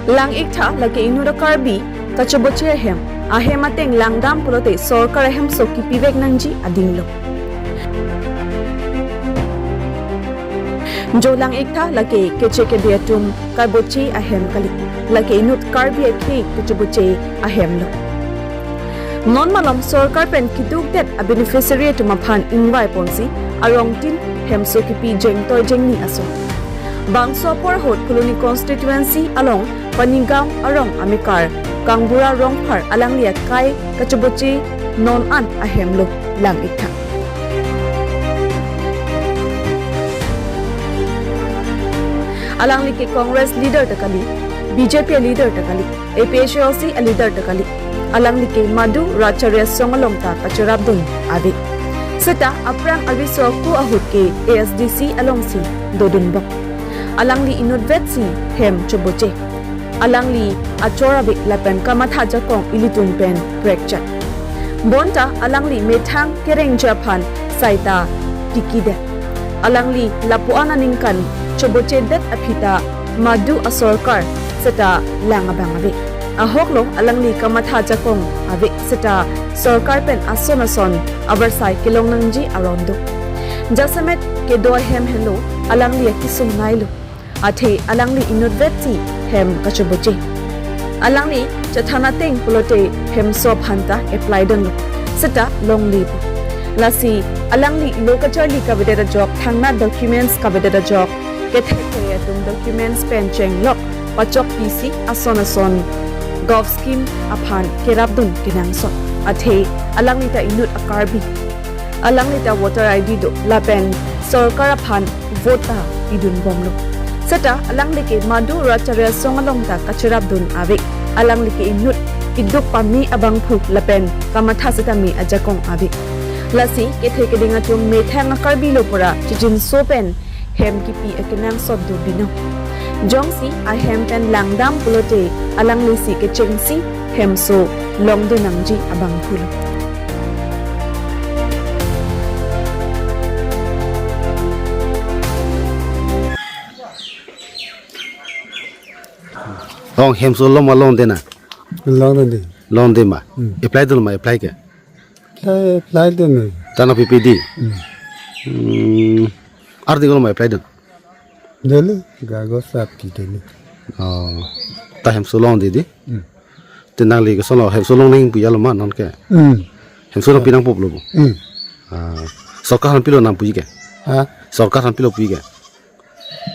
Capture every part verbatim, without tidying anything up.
Lang-iktha lake inut a-Karbi kachoboche ahem, ahem ateng langdam pulote sorkar ahemso kipivek nangji adinglo. Jo lang-iktha lake keche kebe atum kaboche ahem kali, lake inut Karbi akhei kachoboche ahemlo. Non malom sorkar pen keduk det a-beneficiary atum aphan ingvai ponsi arongtin hemso kipi jengtoi jengni ason. Bangso apor ahut Phuloni constituency along Panigaon arong amekar Kangbura Rongphar alangli akai kachoboche non an ahemlo lang-iktha. Alangli ke Congress leader ta kali, B J P leader ta kali, A P H L C a-leader ta kali. Alangli ke Madhu Ratcharya Song along ta kacherapdun ave. Seta aphrang ariso ako ahut ke A S D C alongsi dodunbom. Alangli inutvetsi hem choboche. Alangli achor ave lapen kamatha ajakong ilitum pen prekchot. Bonta alangli methang kerengji aphan saita tikidet. Alangli lapu-an aningkan chobochedet aphi ta Madhu asorkar seta lang abang ave. Ahoklo alangli kamatha ajakong ave seta sorkar pen ason ason abarsai kelong nangji aron do. Jasemet kedo ahem henlo alangli akisung nailo. Athe alangli inutvetsi hem kachoboche. Alangli chethan ateng pulote hemso aphan ta apply dunlo. Seta longlepo. Lasi alangli lo kacharli kavedet ajok, thangnat documents kavedet ajok, kethe kethe atum documents pen chenglok pachokpisi ason ason govt scheme aphan kerapdun kenangsot. Athe alangli ta inut a-Karbi. Alangli ta voter I D do lapen sorkar aphan vote ta pidunbomlo. Seta alangli ke Madhu Ratcharya Song along ta kacherapdun ave. Alangli ke inut keduk pame abangphu lapen kamatha setame ajakong ave. Lasi kethe keding atum methang a-Karbi lo pura chijinso pen hem kipi akenangsot do binong. Jongsi ahem pen langdam pulote alanglisi kechengsi hemso longdun nangji abangphulo. Ong hemso long ma longde na? Longde. Longde ma? Hmm. Apply dun ma, apply ke? Apply, apply dun. Tana P P D? Hmm. Hmm. Article ma apply dun? Dele, gagos sap ki dele. Oh. Ta hemso longde di? Hmm. Te nangli ke sono hemso longnang pu alo ma non ke? Hmm. Hemso nangpi nangpo pulo bo? Hmm. Ah. Sorkar aphan pilo nangpuji ke? Ha? Sorkar aphan pilo puji ke?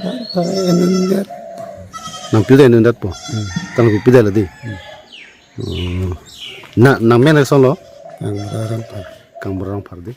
Sorkar enun det. Nangpilo enundet po? Hmm. Tang pi pidelo di? Hmm. Hmm. Na, nangmen ke sono? Kangbura Rongphar. Kangbura Rongphar di?